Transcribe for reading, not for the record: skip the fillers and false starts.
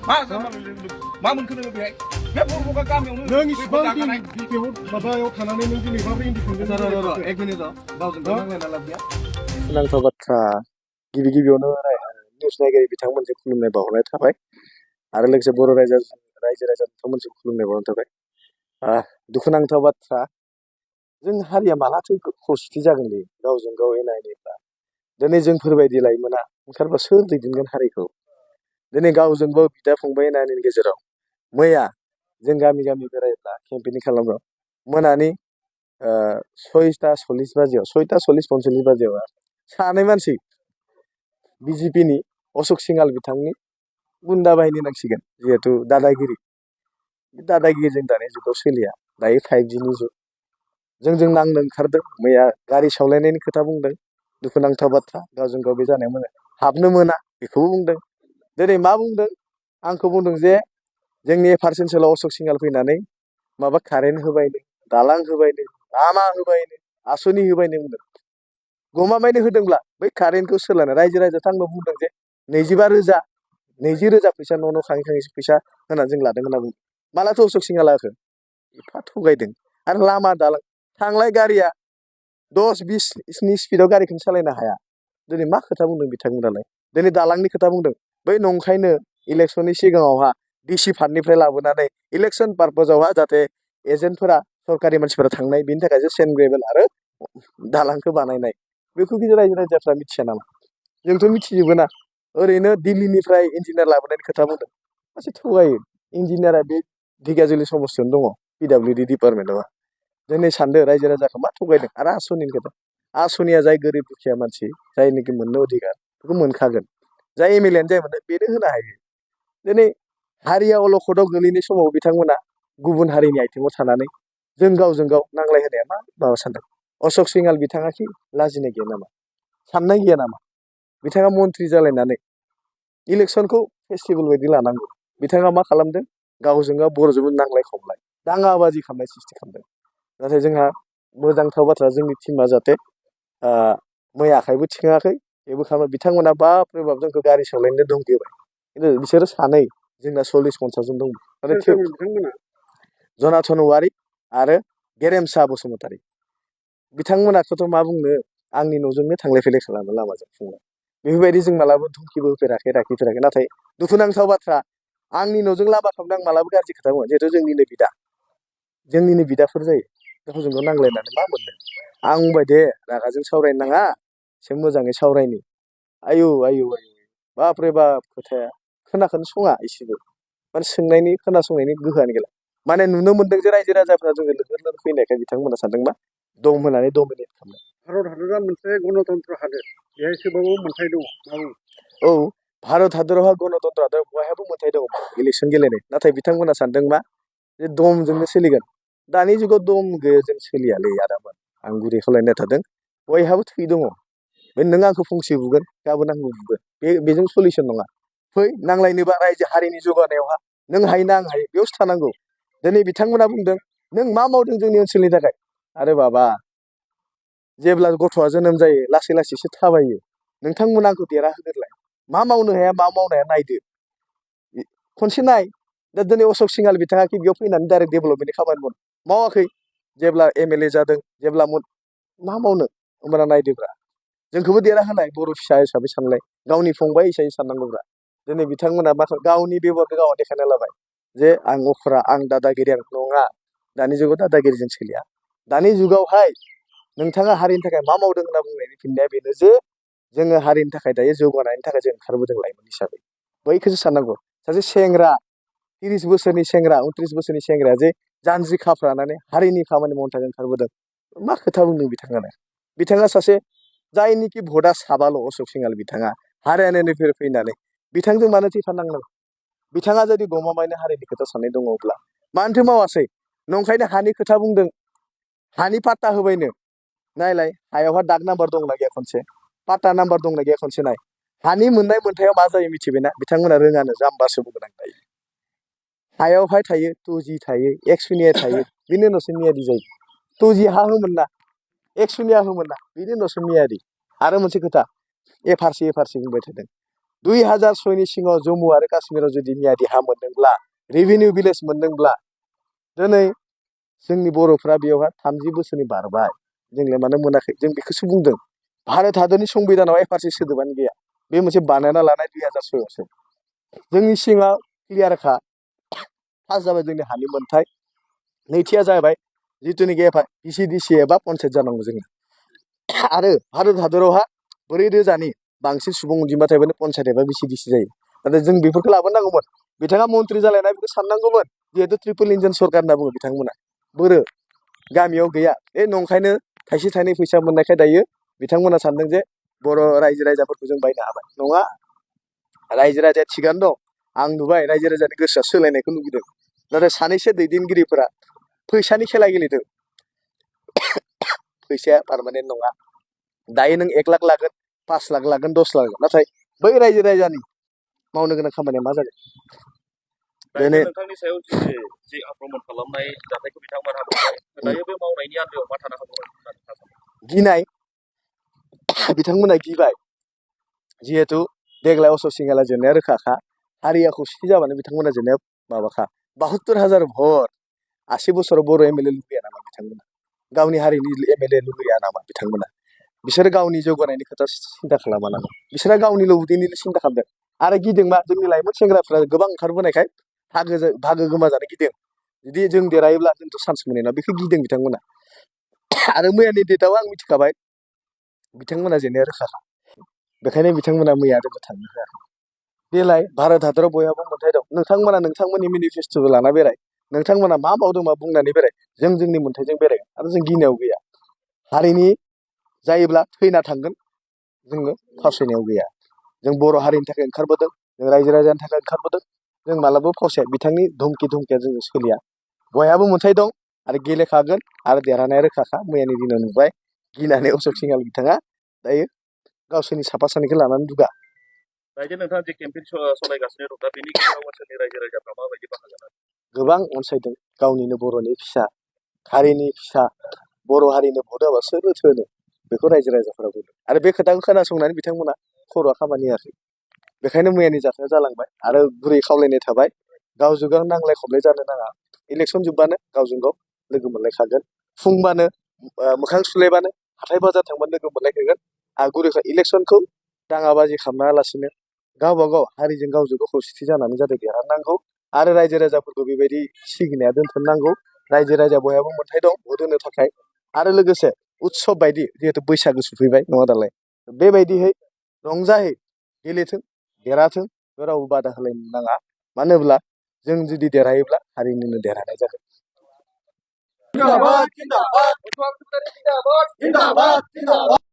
मा मोनखो नोङो बेहाय बे बर'गा गामियावनो नों इसिबां दिन बिटिआव माबायाव थानानै नों दिनै माबोरै इन्डिपेन्डेन्ट एक मिनिट गावजों गाव नांलायना लाब गैया सोनांथाव बाथ्रा गिबियावनो निउस नायगिरि बिथांमोनजों खुलुमनाय बावहरनाय थाबाय आरो लोगोसे बर' रायजो बिथांमोनजों खुलुमनाय बावहरनाय थाबाय दुखुनांथाव बाथ्रा जों हारिया मालाथो खौसेथि जागोनलै गावजों गाव एना एनिब्ला दिनै जोंफोरबायदि लाइमोना ओंखारबा सोर दैदेनगोन हारिखौ दिनै गावजोंबो बिदा फंबाय एना एनिनि गेजेराव मैया जों गामि गामि बेरायब्ला केम्पेनिं खालामो मोनानि 6:40 बाजियाव 6:40-45 बाजियाव सानै मानसि बिजेपिनि अशोक सिंहाल बिथांनि गुन्दा बाहिनी नांसिगोन जिहेतु दादागिरिजों दानि जुगाव सोलिया दायो 5Gनि जुग जों नांनो ओंखारदों मैया गारि सावलायनायनि खोथा बुंदों दुखुनांथाव बाथ्रा गावजों गाव बे जानाया मोजां हाबनो मोना बेखौबो बुंदों दिनै मा बुंदों आंखौ बुंदों जे जोंनि फार्स्ट ओनसोलाव अशोक सिंहाल फैनानै माबा कारेन्ट होबायनो दालां होबायनो लामा होबायनो आसनि होबायनो बुंदों गमामायनो होदोंब्ला बै कारेन्टखौ सोलायना रायजो राजानो बुंदों जे 20,000 फैसा न' खाङै फैसा होनानै जों लादों होनना बुंदों मालाथो अशोक सिंहाल होखो एफा थगायदों आरो लामा दालां थांलाय गारिया 10-20नि स्पिडआव गारिखौनो सालायनो हाया दिनै मा खोथा बुंदों बिथांमोनालाय दिनै दालांनि खोथा बुंदों बै नंखायनो इलेक्सननि सिगाङावहा डिसि फान्डनिफ्राय लाबोनानै इलेक्सन पार्पसावहा जाहाथे एजेन्टफोरा सरकारि मानसिफोरा थांनाय बेनि थाखायसो सेन्ट ग्रेभेल आरो दालांखौ बानायनाय बेखौ गिदिर रायजो राजाफ्रा मिथिया नामा जोंथ' मिथिजोबो ना ओरैनो दिल्लीनिफ्राय इन्जिनियार लाबोनायनि खोथा बुंदों मासे थगायो इन्जिनियारा बे ढेकियाजुलि समस्थियावनो दङ PWD डिपार्टमेन्टआव दिनै सानदो रायजो राजाखौ मा थगायदों आरो आसनिनि खोथा आसनिया जाय गोरिब दुखिया मानसि जायनिखि मोननो अधिकार बेखौ मोनखागोन जाय एमएलएआनो जाया मानो बेनो होनो हायो दिनै हारिया अलखदाव गोलैनाय समाव बिथांमोना गुबुन हारिनि आथिङाव थानानै जों गावजों गाव नांलायहोनाया माबा सानदों अशोक सिंहाल बिथाङा कि लाजिनाय गैया नामा साननाय गैया नामा बिथाङा मन्थ्रि जालायनानै इलेक्सनखौ फेस्टिभेल बायदि लानांगौ बिथाङा मा खालामदों गावजों गाव बर'जोंबो नांलाय खमलाय दाङाबाजि खालामनाय सृष्टि खालामदों नाथाय जोंहा मोजांथाव बाथ्रा जोंनि टिमा जाहाथे मैया आखाइबो थिखाङाखै बेबो खालामो बिथांमोना बाप रे बाप जोंखौ गारि सालायनो दंगोबाय खिन्थु बिसोरो सानै जोंना 40-50 जन दंमोन नाथाय जनाथन औवारि आरो गेरेमसा बसुमतारी बिथांमोनाखौथ' मा बुंनो आंनि न'जोंनो थांलाय फैलाय खालामो लामाजों फुङाव बेफोरबायदि जों मालाबा धुमखिबो होफेराखै राखिफेराखै नाथाय दुखुनांथाव बाथ्रा आंनि न'जों लामा खालामदों आं मालाबा गाज्रि खोथा बुङो जिहेथु जोंनिनो बिदाफोर जायो गावजों गाव नांलायनानै मा मोनदों आं बुंबाय दे रागाजों सावरायनो नाङा एसे मोजाङै सावरायनि आयु बाप रे बाप खोथाया खोनाखौनो सङा एसेबो माने सोंनायनि खोनासंनायनि गोहोआनो गैला माने नुनो मोनदों जे रायजो राजाफ्रा जोङो लोगो फैनायखाय बिथांमोना सानदों मा दम होनानै डमिनेट खालामनो भारत हादरा मोनसे गणतन्त्र हादोर बेहाय सोबाबो मोनथाय दङ औ भारत हादरावहा गणतन्त्र हादर बयहाबो मोनथाय दङ इलेक्सन गेलेनाय नाथाय बिथांमोना सानदों मा जे दमजोंनो सोलिगोन दानि जुगाव दम गैयाजों सोलियालै आदामोन आं गुरै खालायनाय थादों बयहाबो थै दङ बे नों आंखौ फंसे बुगोन गाबोन आंबो बुगोन बेजों सलिउसन नङा फै नांलायनोबा रायजो हारिनि जौगानायावहा नों हायोना आं हायो बेयावसो थानांगौ दिनै बिथांमोना बुंदों नों मा मावदों जोंनि ओनसोलनि थाखाय आरे बाबा जेब्ला गथ'आ जोनोम जायो लासै लासैसो थाबायो नोंथांमोना आंखौ देरहाहोग्रोलाय मा मावनो हाया मा मावनो हाया नायदो खनसे नाय दा दिनै अशोक सिंहाल बिथाङा कि बेयाव फैनानै डाइरेक्ट डेभेलपमेन्टनि खामानि मावाखै जेब्ला एमएलए जादों जेब्ला मा मावनो होमबाना नायदोब्रा जोंखौबो देरहाहोनाय बर' फिसा हिसाबै सानलाय गावनि फंबाय हिसाबै साननांगौब्रा दिनै बिथांमोना मा गावनि बेबहारखौ गावहा देखायना लाबाय जे आं अखरा आं दादागिरि आं नङा दानि जुगाव दादागिरिजों सोलिया दानि जुगावहाय नोंथाङा हारिनि थाखाय मा मावदों होनना बुंनायनि फिननाया बेनो जे जोङो हारिनि थाखाय दायो जौगानायनि थाखाय जों ओंखारबोदों लाइमोन हिसाबै बैखौसो साननांगौ सासे सेंग्रा 30 बोसोरनि सेंग्रा 29 बोसोरनि सेंग्राया जे जानजि खाफ्रानानै हारिनि खामानि मावनो थाखाय ओंखारबोदों मा खोथा बुंदों बिथाङा सासे जायनिखि भटआ साबाल' अशोक सिंहाल बिथाङा हारियानानिफ्राय फैनानै बिथांजों मानो थैफानांगौ बिथाङा जुदि गमामायनो हारिनि खोथा साननाय दङब्ला मानोथो मावासै नंखायनो हानि खोथा बुंदों हानि पाट्टा होबायनो नायलाय हायावहा दाग नाम्बार दंना गैया खनसे पाट्टा नाम्बार दंना गैया खनसे नाय हानि मोननाय मोनथायाव मा जायो मिथिबायना बिथांमोना रोङानो जाम्बासो बुंगोन आं दायो हायावहाय थायो 2G थायो एक्सुनिया थायो बेनि उनावसो मियादि जायो 2G हा होमोन ना एक्सुनिया होमोन ना बेनि उनावसो मियादि आरो मोनसे खोथा एफारसि बुंबाय थादों 2006नि सिङाव जम्मु आरो काश्मीराव जुदि मियादि हा मोनदोंब्ला रेभिनिउ भिलेज मोनदोंब्ला दिनै जोंनि बर'फ्रा बेयावहा 30 बोसोरनि बारबाय जोंलाय मानो मोनाखै जों बेखौसो बुंदों भारत हादरनि संबिधानाव एफारसि सोदोबानो गैया बे मोनसे बानायना लानाय 2006आवसो जोंनि सिङाव क्लियारखा फार्स्ट जाबाय जोंनि हानि मोनथाय नैथिया जाबाय जिथुनिखि भिसिडिसि एबा पन्सायत जानांगौ जोङो आरो भारत हादरावहा 4,000नि बांसिन सुबुं अनजिमा थायोबानो पन्सायत एबा भिसिडिसि जायो नाथाय जों बेफोरखौ लाबोनांगौमोन बिथाङा मन्त्रि जालायनाय बेखौ साननांगौमोन जिहेतु ट्रिपल इन्जिन सरकार होनना बुङो बिथांमोना बोरो गामियाव गैया नंखायनो थाइसे थाइनै फैसा मोननायखाय दायो बिथांमोना सानदों जे बर' रायजो राजाफोरखौ जों बायनो हाबाय नङा रायजो राजाया थिगानो दं आं नुबाय रायजो राजानि गोसोआ सोलायनायखौ नुगिदों नाथाय सानैसो दैदेनगिरिफोरा फैसानि खेला गेलेदों फैसाया पारमानेन्ट नङा दायो नों 1 लाख लागोन 5 लाख लागोन 10 लाख नाथाय बै रायजो राजानि मावनो गोनां खामानिया मा जागोन दायो नोंथांनि सायाव जि आक्रमण खालामनाय जाथायखौ बिथांमोनहा नुबाय दायो बे मावनायनि आन्दोआव मा थानो हागौ गिनाय बिथांमोना गिबाय जिहेतु देग्लाय असक सिंहाला जेननाया रोखाखा हारिया खौसेथि जाबानो बिथांमोना जेननाया माबाखा 72,000 भट 80 बोसोराव बर' एमएलए लुबैया नामा बिथांमोना गावनि हारिनि एमएलए लुबैया नामा बिथांमोना बिसोर गावनि जौगानायनि खोथा सिन्ता खालामा नामा बिसोरा गावनिल' उदैनिल' सिन्ता खालामदों आरो गिदों मा जोंनि लाइमोन सेंग्राफ्रा गोबां ओंखारबोनायखाय भागो गोमाजानो गिदों जुदि जों देरहायोब्ला जोंथ' चान्स मोननाय नङा बेखौ गिदों बिथांमोना आरो मैयानि डेटआव आं मिथिखाबाय बिथांमोना जेननाया रोखाखा बेखायनो बिथांमोना मैया जोंखौ थांनो होआखै देलाय भारत हादराव बयहाबो मोन्थाय दं नोंथांमोना नोंथांमोननि मेनिफेस्ट'बो लाना बेराय नोंथांमोना मा मावदों मा बुंनानै बेराय जों जोंनि मोन्थायजों बेरायगोन आरो जों गिनायाव गैया हारिनि जायोब्ला थैना थांगोन जोङो फावसायनायाव गैया जों बर' हारिनि थाखाय ओंखारबोदों जों रायजो राजानि थाखाय ओंखारबोदों जों मालाबाबो फावसाया बिथांनि धुमकिया जों सोलिया बयहाबो मोन्थाय दं आरो गेलेखागोन आरो देरहानाया रोखाखा मैयानि दिनाव नुबाय गिनानै असक सिंहाल बिथाङा दायो गावसोरनि साफा सानैखौ लानानै दुगा दायो नोंथाङा जे केम्पेइन सालायगासिनो दं दा बेनि गेजेराव ओनसोलनि रायजो राजाफ्रा माबायदि बाहागो लादों गोबां अनसायदों गावनिनो बर'नि फिसा हारिनि फिसा बर' हारिनो भट होआबा सोर होनो बेखौ रायजो राजाफोरा बुंदों आरो बे खोथाखौ खोनासंनानै बिथांमोना खर'आ खामानि होआखै बेखायनो मैयानि जाथाया जालांबाय आरो गुरै खावलायनाय थाबाय गावजों गाव नांलाय खमलाय जानो नाङा इलेक्सन जोबबानो गावजों गाव लोगो मोनलायखागोन फुंबानो मोखां सुलायबानो हाथाय बाजार थांबानो लोगो मोनलायखागोन आरो गुरै इलेक्सनखौ दाङाबाजि खालामालासिनो गावबा गाव हारिजों गावजों गाव खौसेथि जानानै जाहाथे देरहानांगौ आरो रायजो राजाफोरखौ बेबायदि सिगिनाया दोनथ'नांगौ रायजो राजा बयहाबो मोन्थाय दं भट होनो थाखाय आरो लोगोसे उत्सब बायदि जिहेतु बैसागो सफैबाय नङा दालाय बेबायदिहै रंजाहै गेलेथों देरहाथों बे रावबो बादा होलायनो नाङा मानो होनब्ला जों जुदि देरहायोब्ला हारिनिनो देरहानाय जागोन जिन्दाबाद जिन्दाबाद जिन्दाबाद जिन्दाबाद